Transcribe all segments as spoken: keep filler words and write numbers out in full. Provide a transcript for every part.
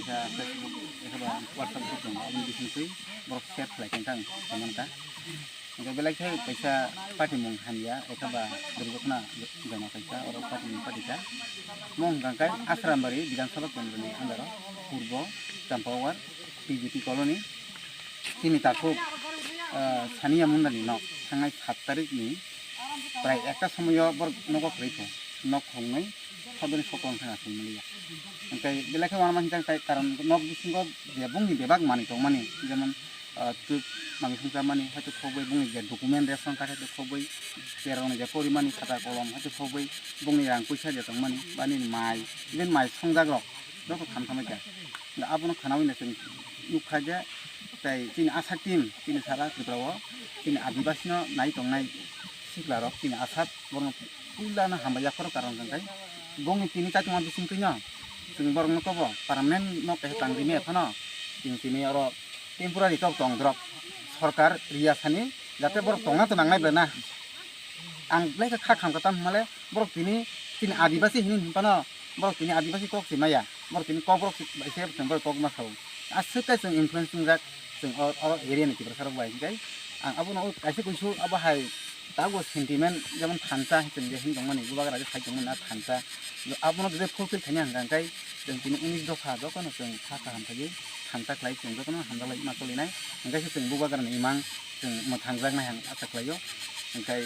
Kaisa Facebook ekaba WhatsApp group tongo, aboni bisingtwi borok share khlai khe ang tongmani kha. Hingke belai khe kaisa party mung hamya ekaba durgotna jona kaisa oro party mung party kha. Mo hwnkha khe Asrambari Bidhan Sabha Kendroni under o Purbo Champawar P G P Colony. Chini takhuk, ah, Sania Mundani nok thangnai sat tarikni prai ekta somoyo borok nogo kwrwi kho, nok khungnwi sodoni sokong thangna thwi maliya. Hingke belai khe uanama hingka tai karon nok bisingo je bongni bebak manwi tongmani, jemon, ah, twk manwi hwnka mani, haitwi khogwi bongni je document ration card haitwi khogwi, cherokni je porimani khata kolom haitwi khogwi bongni rang puisa je tongmani, ba nini mai, even mai songjakrok joto tham thamai kha. Abono khanaui no chwng nukha je, tai chini Asa team, chini sara Tripura o, chini Adibasi no nai tongnai sikla rok, chini Asa borokno puila no hambai yapharo karon hwnkhe bongni tini chaitongma bisingtwi no chwng borokno kobo permanent no kaisa tang rimi phano chwng tini oro temporary tok tong drop sorkar riya sani jate borok tongna to nangnai ble na. Ang belai khe kha khamkha, tamo hwnmale borok tini, tini Adibasi hinwi hinphano borok tini Adibasi kok se maya, borok tini Kokborok se bai se chwng bai kok ma sao. Aswk khe chwng influence wngjak chwng o, o area ni Tiprasa rok bai, hwnkhe ang abono o kaisa kuisu abo hai tabuk sentiment jemon thansa hinwi chwng je hinwi tongmani, bubagra je sai tongmani na thansa, abono je fulfill khaina hwnkha hwnkhe chwng tini unis dopha jotono chwng kha kaham khaiwi thansa khlai chwng jotono hamjaklai ma cholinai, hwnkhe se chwng bubagrani imang chwng mwthangjaknai hwn acha khlaio. Hwnkhe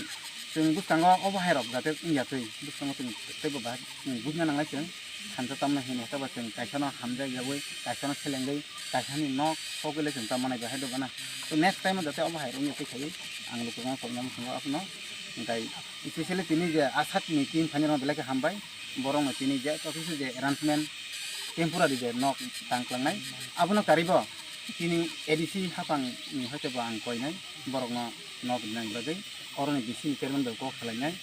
chwng bwskango obo hairok jate wngya twi, bwskango chwng teibo bahai, chwng bujna nangnai chwng thansa tamna hini, hwnkhe ba chwng kaisano hamjak yaui, kaisano selengwi, kaisani nok sogwi le chwng tamani bahai dogo na. To next time o jate obo hairok wngya twi khaiwi ang lukurokno tongna muchungo abono. Hwnkhe especially tini je Asatni team phainai rokno belai khe hambai, borokno tini je tokisa je arrangement temporary je nok tang klangnai, abono karibo chini A D C haphangni hoite bo ang koinai, borokno nok rinani bagwi oroni bisingni chairman bai kok salainai.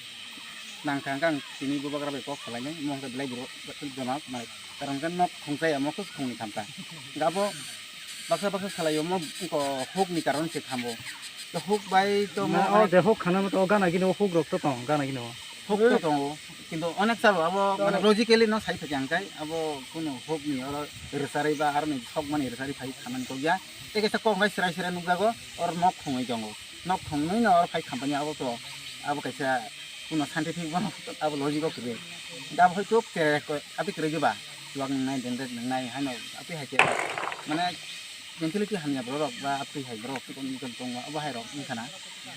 Nangkha hwnkhe ang tini bubagra bai kok salainai, omo hwnkhe belai borok jono, mai, karon hwnkhe nok khungchaya, omo khe khungni khamkha. Hwnkhe abo baksa baksa salaio, omo wngkha hukni karon se khambo. To huk bai to mo, o je huk khana to gana gini huk rok to tong gana gini. Huk to tongo, kintu onek salo abo mane logically no sai thakya hwnkhe abo kunu hukni oro rwcharwi ba aroni sokmani rwcharwi phai khamani kokya. Tei kaisa kok bai srai srai nukjago, oro nok khungwi tongo. Nok khungwi no oro phai khampani abo to, abo kaisa kunu scientific bono abo logic o kwrwi. Da abo hoi tuk tere ko abi kwrwi ba, chuwak nangnai, dendrek nangnai, haino abi hai khe mane mentality hamya borok ba abi hai borok tongo, abo hai rok wngkha na.